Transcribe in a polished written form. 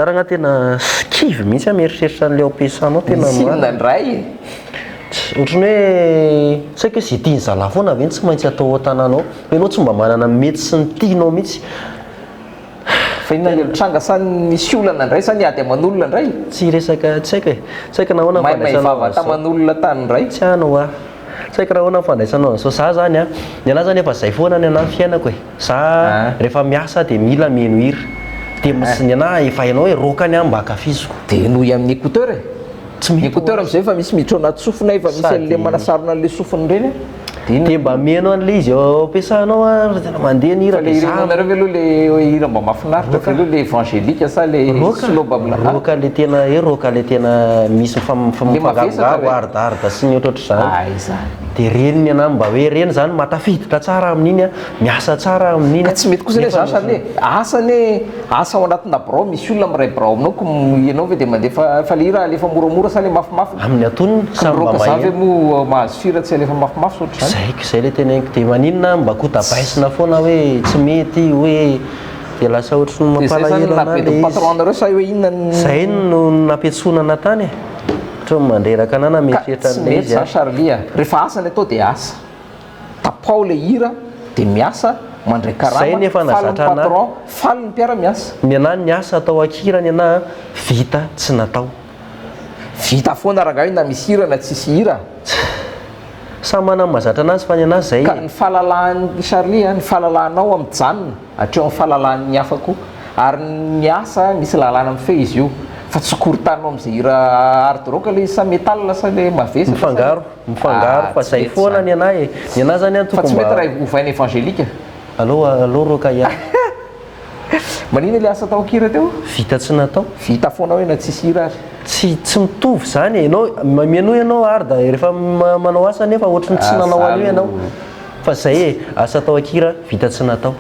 Za rangah tena kivy mihitsy aho mieritreritra an'ilay ao am-piasana ao tena Misy inona indray e? Ohatran'ny hoe tsy haiko hoe izay tian'ny zalahy foana ve no tsy maintsy atao ao an-tanàna ao? Fa ianao tsy mba manana ny mety sy ny tianao mihitsy. Fa inona ilay mitranga sa nisy olana indray sa niady aman'olona indray? Tsy resaka tsy haiko e. Tsy haiko na ahoana ny Maimay fandraisanao vava an'izao. taman'olona tany indray? Tsy any hoa. Tsy haiko raha ahoana ny fandraisanao an'izao. Za zany an, ny anahy zany efa zay foana ny anahy ny fiainako e. Za rehefa miasa dia mila mihaino hira. Dia ny anahy efa hainao hoe rock ny ahy mba ankafiziko. Dia henoy amin'ny écouteur e. Tsy mety Écouteur hoa. amin'izay efa misy miditra ao anaty sofina efa misy an'ilay Sady. manasarona an'ilay sofina ireny an. Dia Dia mba mihaino an'ilay izy eo am-piasana ao ary tena mandeha ny hira Fa le dia hira za. henoinareo ve aloha le hira mba mahafinaritra ve aloha le évangélique sa le Rock, slow mba mila rock le tena hoe rock le tena misy Le mavesatra mifangaro ve? hard hard sy ny ohatrohatr'izany. Aiza. Dia reny ny anahy mba hoe reny zany mahatafiditra tsara amin'iny an, miasa tsara amin'iny Ka an. tsy mety kosa anie Nefa zany Charlie e. Asa anie asa ao anatina birao misy olona miray birao aminao ko ianao ve dia mandefa fa le hira alefa moramora sa le mafimafy? Amin'ny antonony, Ka samy mba miroaka za ve maheno. moa mahazo fira tsy alefa mafimafy sa ohatr'izany? Zay ko zay le teneniko dia maninona mba kodabaisina foana hoe tsy mety hoe dia lasa ohatry ny Dia zay zany mampalahelo no anah nahabe le ny izy. patron anareo sa hoe inona ny. Zay no nampiantsoana anah tany e. Ohatry ny mandreraka anah na Ka mieritreritra tsy an'ilay mety izy zany ah. Charlie a. Rehefa asa ny atao dia asa. Tapaho le hira dia miasa, mandray Zay karama, ny efa faly ny nazatra anah. patron, faly ny mpiara-miasa. Ny anah ny asa atao ankira ny anah vita tsy natao. Vita foana rangahy na misy hira na tsisy hira. Samy manana ny mahazatra anazy fa ny anazy zay Ka e. ny fahalalahan'i Charlie a, ny fahalalahanao mijanona hatreo amin'ny fahalalahan'ny hafa koa. Ary ny asa misy lalàna mifehy izy io. Fa tsy korontanina amin'izay hira hard rock ilay izy sa metal sa ilay mavesatra sa Mifangaro, mifangaro Ah fa tsy zay mety foana izany. ny anahy e. Ny anahy zany an Fa tokony tsy mba. mety raha ovaina évangélique. Aleo aleo rock ihany. Manina ilay asa tao an-kira teo? Vita tsy natao. Vita foana hoe na tsisy hira ary. Tsy tsy mitovy zany e, ianao mihainoa ianao hard rehefa manao asa nefa ohatry ny tsy nanao an'io ianao. Fa zay e, asa atao an-kira vita tsy natao.